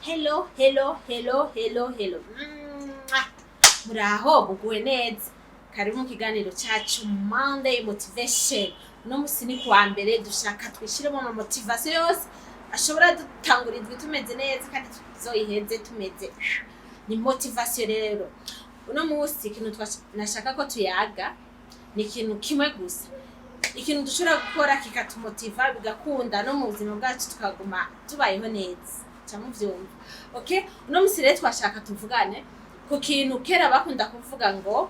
Hello, hello, hello, hello, hello. Mwah! Muraho, muguwe neza. Karibu mu kiganiro cyacu Monday Motivation. Uno musi ni kuwa mbere, dushaka twishiremo ama motivation yose ashobora dutangura indwi tumeze neza kandi tuzoyiheze tumeze ni motivation. Rero uno musi ikintu nashaka ko tuyaga ni ikintu kimwe gusa, ikintu dushobora gukora kikatumotiva, bigakunda no mu buzima bwacu tukaguma tubayeho neza. Ca muvyumva, okay? Uno musi rero twashaka tuvugane ku kintu kera bakunda kuvuga ngo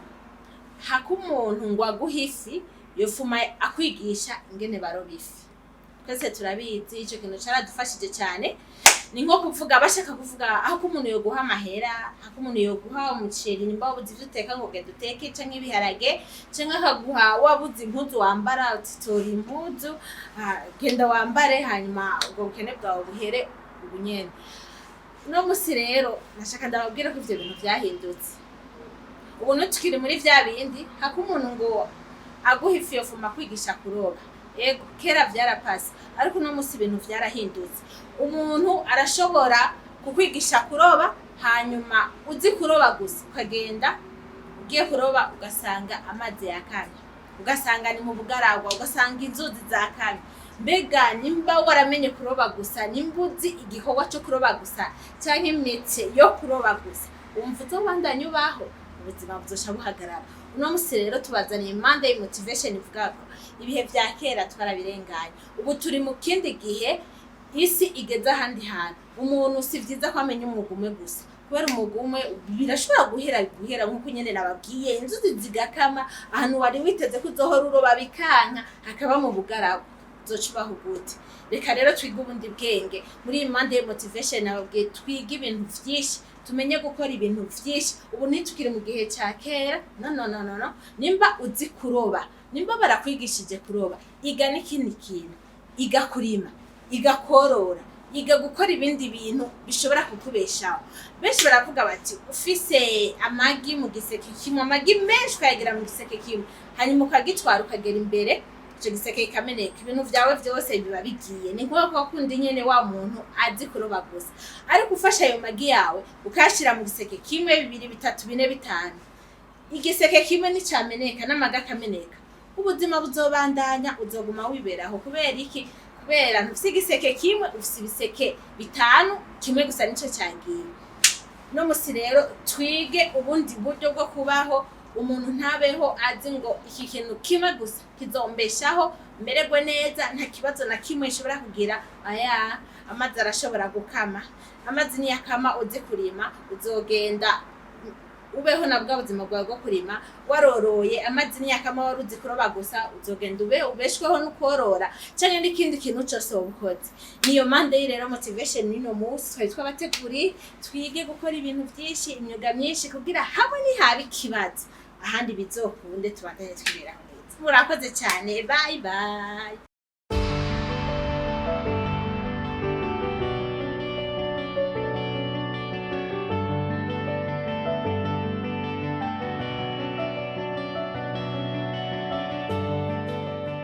haka umuntu ngo aguhe ifi, yofuma akwigisha ingene baroba ifi. Twese turabizi, ico kintu caradufashije cyane. Ni nko kuvuga, bashaka kuvuga aho ko umuntu yoguha amahera, aho umuntu yoguha umuceri nimba wabuze ivyo uteka ngo genda uteke, canke ibiharage, canke akaguha wabuze impuzu wambara, uti tora impuzu, genda wambare, hanyuma ubwo bukene bwawe buhere ubu nyene. Uno musi rero nashaka ndababwira ko ivyo bintu vyahindutse. Ubu ntukiri muri vya bindi haka umuntu ngo aguha ifi yofuma kwigisha kuroba. Ego, kera vyarapase, ariko uno musi ibintu vyarahindutse. Umuntu arashobora kukwigisha kuroba, hanyuma uzi kuroba gusa, ukagenda ugiye kuroba ugasanga amazi yakamye, ugasanga ni mu bugaragwa, ugasanga inzuzi zakamye. Mbega nimba waramenye kuroba gusa, nimba uzi igikorwa cyo kuroba gusa canke imiti yo kuroba gusa, wumva uzobandanya ubaho? Ubuzima buzoca buhagarara. Uno musi rero tubazaniye Monday Motivation ivuga ko ibihe vya kera twarabirenganye, ubu turi mu kindi gihe, isi igeze ahandi hantu. Umuntu si vyiza ko amenya umwuga umwe gusa, kubera umwuga umwe birashobora guhera nk'uko nyene nababwiye, inzuzi zigakama, ahantu wari witeze ko uzohora uroba bikanka, hakaba mu bugaragwa, uzoca ubaho gute? Reka rero twige ubundi bwenge. Muri iyi Monday Motivation nababwiye twige ibintu vyinshi, tumenye gukora ibintu vyinshi. Ubu ntitukiri mu gihe ca kera, no, no, no, no, no. Nimba uzi kuroba, nimba barakwigishije kuroba, iga n'ikindi kintu, iga kurima, iga korora, iga gukora ibindi bintu bishobora kukubeshaho. Benshi baravuga bati ufise amagi mu giseke kimwe, amagi menshi ukayagira mu giseke kimwe, hanyuma ukagitwara ukagera imbere, ico giseke kikameneka, ibintu vyawe vyose biba bigiye. Ni nko kundi nyene wa muntu azi kuroba gusa, ariko ufashe ayo magi yawe ukayashira mu giseke kimwe, bibiri, bitatu, bine, bitanu, igiseke kimwe nicameneka n'amagi akameneka, ubuzima buzobandanya, uzoguma wiberaho. Kubera iki? Kubera ntufise igiseke kimwe, ufise ibiseke bitanu, kimwe gusa nico cagiye. No musi rero twige ubundi buryo bwo kubaho. Umuntu ntabeho azi ngo iki kintu kimwe gusa kizombeshaho, mererwe neza, nta kibazo na kimwe nshobora kugira. Aya amazi arashobora gukama. Amazi niyakama, uzi kurima, uzogenda ubeho na bwa buzima bwawe bwo kurima waroroye. Amazi niyakama, wari uzi kuroba gusa, uzogenda ube ubeshweho no korora canke n'ikindi kintu cose woba ukoze. Niyo Monday rero Motivation nino munsi twari twabateguriye, twige gukora ibintu vyinshi, imyuga myinshi, kugira hamwe nihaba ikibazo ahandi bizokunde, tubandanye twiberaho neza. Murakoze cyane, bye bye.